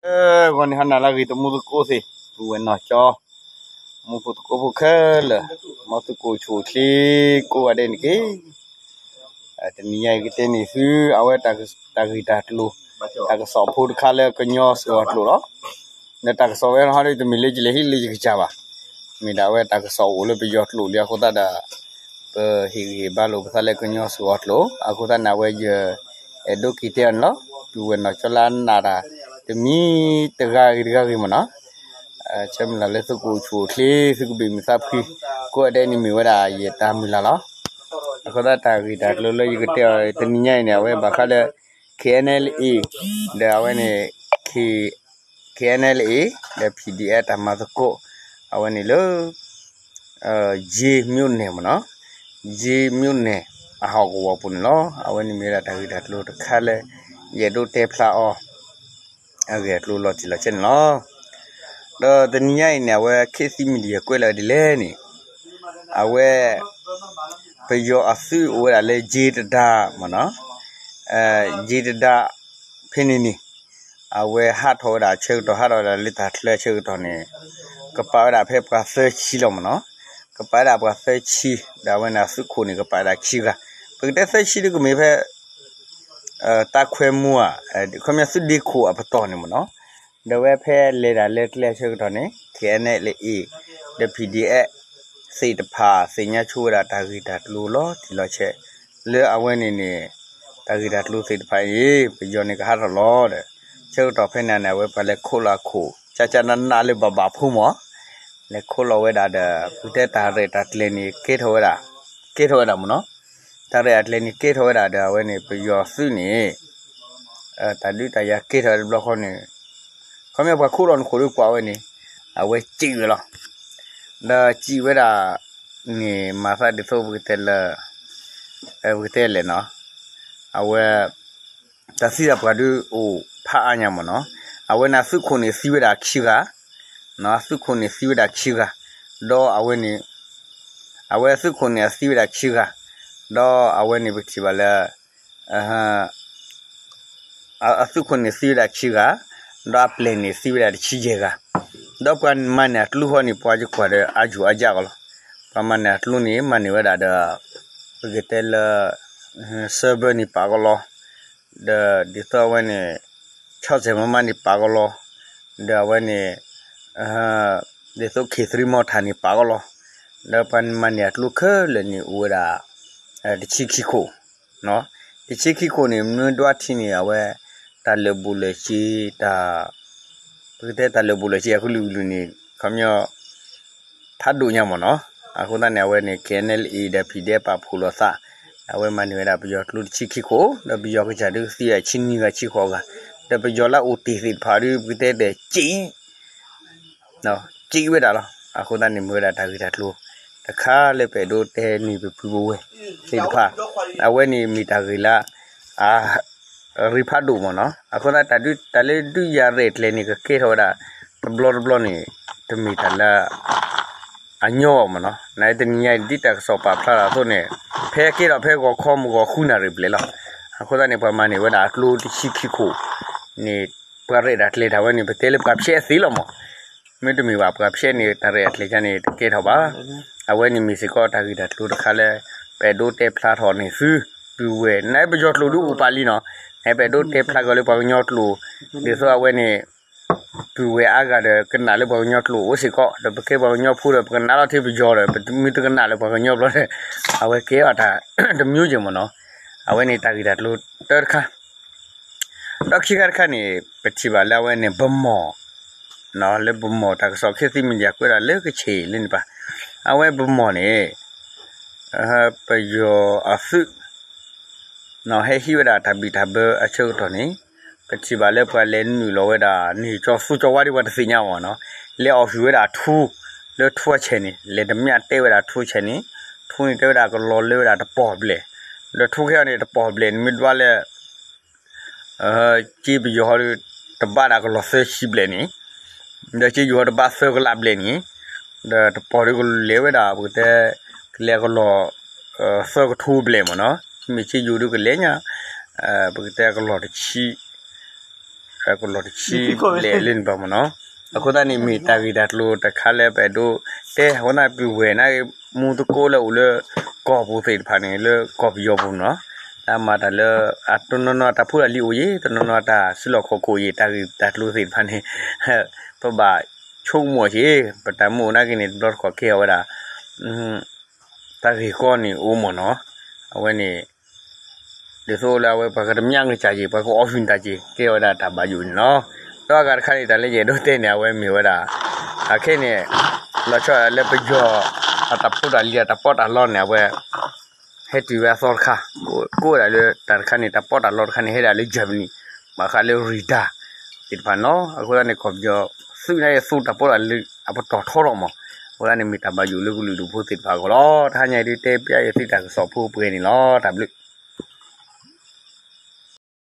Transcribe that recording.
ဂီၤန့ၣ် ဟါနၤလၢအဂ့ၤ တမူသကိးသ့ၣ် ပုၢ်ဝဲၢ်နီၢ်ကၠီ မူဖိသကိးဖိခဲလၢာ် မ်သုကအိၣ်ဆူၣ်အိၣ်ချ့ကိးဂၤဒဲးန့ၣ်တက့ၢ်. တနံၤညါအံၤကတဲန့ၢ်သု အဝဲတၢ်ဂ့ၢ်တၢ်ကျိၤ တၢ်ကစီၣ်ဖိတခါလၢကညီစှီၤကျိာ်လီၤ. ဒီးတၢ်ကစီၣ်ဝဲဟီဒီး တမ့ၢ်လၢယလဲၤဟံၣ်လၢယကစၢ်ဘၣ်. မ့ၢ်ဒၣ်အဝဲတၢ်ကစီၣ်အိၣ်လၢပယီၤကျိာ်လံအဃိသတးဒီး ပဟ့ၣ်ဂံၢ်ဟ့ၣ်ဘါလိာ်ပသးလၢကညီစှီၤကျိာ် အဃိသတးန့ၣ် အဝဲယအဲၣ်ဒိးက့ၤတဲအီၤန့ၣ်လီၤ. ပုၢ်ဝဲၢ်နီၢ်ကၠီလၢအနၢ်တၢ် တမံၤတဂၤဂ့ၤတဂၤဂ့ၤမ့ၢ်နီၤ ဆၢမုၢ်လၢ်လၢသုကအိၣ်ဆူၣ်အိၣ်ချ့ သုကဘၣ်မုာ်သးဖှံ ကိးဂၤဒဲးန့ၣ်မ့ၢ်ဝဲဒၣ်ယတၢ်မုၢ်လၢ်လီၤ. အဃိသတးတၢ်ဂ့ၢ်တၢ်ကျိၤလၢယကတဲအီၤတနံၤညါအံၤန့ၣ် အဝဲဘၣ်ဃးလၢ K N L A ဒီးအဝဲန့ၣ် K K N L A ဒီး P D F တၢ်မၤသကိး အဝဲန့ၣ်လၢ ယ့ၤမၠိန့ၣ်မ့ၢ်နီၤ ယ့ၤမၠိန့ၣ် အဟီၣ်ကဝီၤပူၤန့ၣ်လီၤ. အဝဲန့ၣ်မ့ၢ်ဝဲဒၣ်တၢ်ဂ့ၢ်တၢ်ကျိၤတခါလၢ ယအဲၣ်ဒိးတဲဖျါအီၤ အဂ့ၢ်အကျိၤလီၤတံၢ်လီၤဆဲးန့ၣ်လီၤ. ဒီးတနံၤညါအံၤန့ၣ် အဝဲ ခေတ်သစ် Media ကွဲးလီၤဒ်လဲၣ်န့ၣ် အဝဲ ပယီၤအသုးအိၣ်ဝဲဒၣ်လၢယ့ၤတဒါမ့ၢ်နီၤ ယ့ၤတဒါ ဖဲန့ၣ်န့ၣ် အဝဲဟးထီၣ်ဝဲဒၣ်ဆၢကတီၢ် ဟးထီၣ်ဝဲဒၣ်လၢတၢ်ချၢဆၢကတီၢ်န့ၣ် ကပာ်ဝဲဒၣ်ဖဲပှၤသၢဆံလီၤမ့ၢ်နီၤ ကပာ်ဝဲဒၣ်ပှၤသၢဆံ ဒီးအဝဲန့ၣ်အသုးခိၣ်န့ၣ် ကပာ်ဝဲဒၣ်ခံဂၤ ပကတဲသၢဆံဒ်ကမ့ၢ်ဖဲ တၢ်ခွဲမူဧါ ခီပညီသုးဒ့ခိၣ်အပတီၢ်န့ၣ်မ့ၢ်နီၤ ဒီးဝဲဖဲလဲၤတၢ်လၢကျဲဆၢကတီၢ်န့ၣ် K N L A ဒီး P D F သ့ၣ်တဖၣ်သ့ၣ်ညါဆိဝဲဒၣ်တၢ်ဂ့ၢ်တၢ်ကျိၤလီၤတံၢ်လီၤဆဲး လၢအဝဲန့ၣ်န့ၣ် တၢ်ဂ့ၢ်တၢ်ကျိၤသ့ၣ်တဖၣ်အံၤ ပယီၤန့ၣ်ကဟးထီၣ်လီၤဒီး ဆၢကတီၢ်ဖဲန့ၣ်န့ၣ် အဝဲပှၤလဲၤခိးလီၤအခိၣ် ကၠၢ်ကၠၢ်နးနးလၢဘၣ်ဘၣ်ဖိမ့ၢ် လဲၤခိးလီၤဝဲဒၣ်ဒီး ပကတဲတၢ်ရဲၣ်တၢ်ကျဲၤန့ၣ် ကဲထီၣ်ဝဲဒၣ် ကဲထီၣ်ဝဲဒၣ်မ့ၢ်နီၤ တၢ်ရဲၣ်တၢ်ကျဲၤန့ၣ် ကဲထီၣ်ဝဲဒၣ်ဒီး အဝဲန့ၣ် ပယီၤသုးန့ၣ် တၢ်ဒုးတၢ်ယၤကဲထီၣ်ဝဲတဘျီဃီန့ၣ် ခီပညီပှၤခိးလီၤနခိၣ်ဒီးကွၢ်ဝဲန့ၣ် အဝဲစံးဝဲလီၤ ဒီးစံးဝဲဒၣ်န့ၣ် မၤသးဒ်သိးပကတဲလၢ ပကတဲလဲၣ်နီၤ အဝဲ တၢ်သံတၢ်ပှၢ်ဒုးအိၣ်ဖးအါညါမ့ၢ်နီၤ အဝဲန့ၣ်အသုးခိၣ်န့ၣ်သံဝဲဒၣ်ခံဂၤ အသုးခိၣ်န့ၣ်သံဝဲဒၣ်ခံဂၤ ဒီးအဝဲန့ၣ် အဝဲအသုးခိၣ်န့ၣ်အသံဝဲဒၣ်ခံဂၤ ဒီးအဝဲန့ၣ်ပထံၣ်ဘၣ်လၢ အသုးခိၣ်န့ၣ်သံဝဲဒၣ်ခံဂၤ ဒီးအပျဲၢ်န့ၣ်သံဝဲဒၣ်တဆံယဲၢ်ဂၤ ဒီးပှၤမၤန့ၢ်အကျိဟီန့ၣ် ပှၤယကွၢ်ဒီးအါယူၤအါယၢ်ကီးလီၤ ပှၤမၤန့ၢ်အကျိန့ၣ် မၤန့ၢ်ဝဲဒၣ်ဒီး ပကတဲလၢ စၢဘၢန့ၣ်ပာ်ကီးလီၤ ဒီးဒ်သိးအဝဲန့ၣ် ဆီၣ်စဲၣ်မၤမၤန့ၣ်ပာ်ကီးလီၤ ဒီးအဝဲန့ၣ် ဒ်သိး ခ့ၣ်သရံမီထၣ်န့ၣ် ပာ်ကီးလီၤ ဒီးပှၤမၤန့ၢ်အကျိခဲလၢာ်န့ၣ် အိၣ်ဝဲဒၣ် တဆံခံခိၣ် တဆံခံခိၣ်န့ၣ် မ့ၢ်ဒွးထံန့ၣ် အဝဲ တၢ်လၢာ်ဘူၣ်လၢာ်စ့ တၢ် ပကတဲတၢ်လၢာ်ဘူၣ်လၢာ်စ့ အကလုာ်ကလုာ်န့ၣ် ခီပညီ ဖးဒိၣ်ညါမ့ၢ်နီၤ အဃိသတးန့ၣ် အဝဲန့ၣ် K N L A ဒီး P D F ပာ်ဖှိၣ်လိာ်သး အဝဲမၤန့ၢ်ဝဲဒၣ်ပယီၤကျိတဆံခံခိၣ် ဒီးပယီၤကစၢ်ဒုးသံဝဲဆံနွံဂၤဆံဃိးဂၤ ဒီးပယီၤလၢအိၣ်တ့ၢ်သ့ၣ်တဖၣ်ဒုး ပကတဲဒီးစံး စံးဝဲဒၣ်လီၤ အဃိသတးန့ၣ်မ့ၢ်ဝဲဒၣ်တၢ်ဂ့ၢ်တၢ်ကျိၤ တခါလၢပအဲၣ်ဒိးတဲန့ၢ်ပပုၢ်ပဝဲၢ်သ့ၣ်တဖၣ် အဝဲန့ၣ်မ့ၢ်တၢ်ဂ့ၢ်လၢ အ ရံဖးဒိၣ်မ့ၢ်နီၤ အဃိသတး တၢ်လၢဒုးယၤရဲၣ်ကျဲၤန့ၣ် ကကဲထီၣ်ဝဲဒၣ် တဘျီတဘျီန့ၣ် တမ့ၢ်တၢ်လၢ အညီဘၣ်မ့ၢ်နီၤ နတနံၤညါအံၤ ဒ်တၢ်ကစီၣ်ပာ်ဖျါထီၣ်အသိးန့ၣ် ဖဲကဲထီၣ်ဖဲဂီၤခီမုၢ်ဂီၤဃုနၣ်ရံၣ်ဘျဲၣ်လီၤ အဃိသတးန့ၣ် ပှၤမၤန့ၢ်ဝဲဒၣ်အကျိတဆံခံခိၣ်န့ၣ် ပှၤရဲၣ်တၢ်ကျဲၤတၢ်ဝဲန့ၣ် ပတဲလၢပှၤဖျဲးသ့လီၤမ့ၢ် မ့တမ့ၢ်ဘၣ် ပှၤဖျဲးန့ၣ် တၢ်ရဲၣ်တၢ်ကျဲၤန့ၣ် တကဲထီၣ်ဘၣ်. အဝဲန့ၣ်မ့ၢ်စ့ၢ်ကီးတၢ်ဂ့ၢ်တၢ်ကျိၤတခါလၢ ပအဲၣ်ဒိးတဲဖျါထီၣ်န့ၢ်သု ပုၢ်ဝဲၢ် နပယီၤကျိာ်ဒုးအိၣ်ပာ်လံနီၤ နပအဲၣ်ဒိးတဲဖျါကီးလၢပှၤကညီကျိာ် ဒ်သိးအဝဲန့ၣ် ပုၢ်ဝဲၢ်အါဂၤဒီး ကနၣ်လၢပှၤကညီကျိာ်အိၣ်စ့ၢ်ကီး ဒီးပကဲပှၤကညီဖိဒီး ပကနၣ်လီၤထဲပယီၤဒီး ပမ့ၢ်တကနၣ်လၢပှၤကညီဘျီဒီး အဝဲကဲအီၤတၢ်တမျိုးက့ၤမ့ၢ်နီၤ အဝဲန့ၣ်တၢ်ဂ့ၢ်တၢ်ကျိၤတၢတခါ ဒီးခံခါတခါန့ၣ် ပထံၣ်ဘၣ်လၢအဝဲန့ၣ် ဗန်းမော် လၢဗန်းမော် တၢ်ကစီၣ် ခေတ်သစ် Media ကွဲးဒၣ်လၢကဆ့ၣ်လၢန့ၣ်ပၤ အဝဲဗန်းမော်န့ၣ် ပယီၤအသုး ဟဲဟံးဝဲဒၣ်တၢ်ဘံၣ်တၢ်ဘၢအဆၢကတီၢ်န့ၣ် ပထံၣ်ဘၣ်လၢပှၤလဲၤနုာ်လီၤဝဲဒၣ်န့ၣ် ကၠီသူကၠီဝါဒ်ပှၤတသ့ၣ်ညါအီၤနီၤ လဲၤအီၣ်ဟုၣ်ဝဲဒၣ်ထူ လၢထူအဆဲးန့ၣ် လဲၤတမျၢ်တဲဝဲဒၣ်ထူအဆဲးန့ၣ် ထူန့ၣ်တဲဝဲဒၣ်ကလီၤလၢဝဲဒၣ်တပီၢ်ဘျဲၣ် ဒီးထူခဲအံၤန့ၣ် တပီၢ်ဘျဲၣ်န့ၣ် မ့ၢ်ဒွးလၢ က့ပယီၤဟီဒီး တဘၣ်ဒၣ်ကလီၤသၢဆံဘျဲၣ်န့ၣ် ဒီးက့ယိၤဟီတဘၣ်သၢကလးဘျဲၣ်န့ၣ် ဒီးတပီၢ်ဒီးကလဲၤဝဲဒၣ် ပကတဲ ကလဲၤကလီၤ သၢကထိဘျဲၣ်မ့ၢ်နီၤ မ့ၢ်က့ယိၤဒီးကလဲၤညါ ပကတဲကလီၤတဆံ တၢ်ကလီၤတဆံလဲၣ်လၢန့ၣ်ဘၣ်မ့ၢ်နီၤ. အဃိသတးန့ၣ် မ့ၢ်တၢ်ဂ့ၢ်တၢ်ကျိၤတခါလၢပအဲၣ်ဒိးတဲ အဃိသတး ပဝဲၢ်န့ၣ် မူသကိးလၢအိၣ်လၢကီၢ်ပူၤသ့ၣ်တဖၣ်န့ၣ် လၢကီၢ်ပယီၤပူၤနီၤ, တၢ်မၤတၢ်လၢ တနီၤနီၤတၢ်ဖိတၢ်လံၤအိၣ်ယံၤ, တနီၤနီၤတၢ်စုလီၢ်ခီၣ်ခိၣ်ယံၤ, တၢ်ဂ့ၢ်တၢ်ကျိၤသ့ၣ်တဖၣ်န့ၣ် ပဘၣ်ဆိကမိၣ်က့ၤ ပတၢ်မူအိၣ်နာ်က့န့ၣ် တဘျီတခီၣ်ကဲထီၣ်ဝဲဒၣ် တၢ်ဂ့ၢ်ကီန့ၣ်အိၣ်မ့ၢ်နီၤ. အဝဲန့ၣ် ဒ်သိးလၢအဝဲပှၤကတမၠးကစၢ်က့ၤ ပှၤကအိးဟံၣ်တၢ်က့ၤ ကဲဝဲဒၣ်တၢ်ဘၣ်ယိၣ်န့ၣ်လီၤ. ဒီးအဂၤတခါန့ၣ် တၢ်လၢယအဲၣ်ဒိးတဲန့ၣ် အဝဲမ့ၢ်ဝဲဒၣ် အခဲန့ၣ် လီၤဆီဒၣ်လၢပယီၤ အတၢ်ဖိတၢ်လံၤ အတၢ်ပီးတၢ်လီန့ၣ် အဝဲ ဟဲတုၤဝဲအသီတခါ, ကိးဝဲဒၣ်လၢတၢ်တခါန့ၣ် တၢ်ပီးတၢ်လီတခါန့ၣ် ဟဲဒၣ်လၢ Germany ဘၣ်ဃးလၢ radar သ့ၣ်တဖၣ်န့ၣ်လီၤ. အဃိသတးန့ၣ် ကီၢ်ပယီၤသုးန့ၣ် သူတၢ်ပီးတၢ်လံၤအပတီၢ်ထီထီၣ်မး, အဃိသတးန့ၣ် မ့ၢ်တၢ်ဘၣ်ယိၣ်လၢကလုာ်ဒူၣ်ဖိသ့ၣ်တဖၣ်အဂီၢ်လီၤ. တဟါညါအံၤဒုးတဲပျဲယသုတၢ်ကစီၣ်ဖိပှဲၤန့ၣ်လီၤ. တၢ်ဘျုး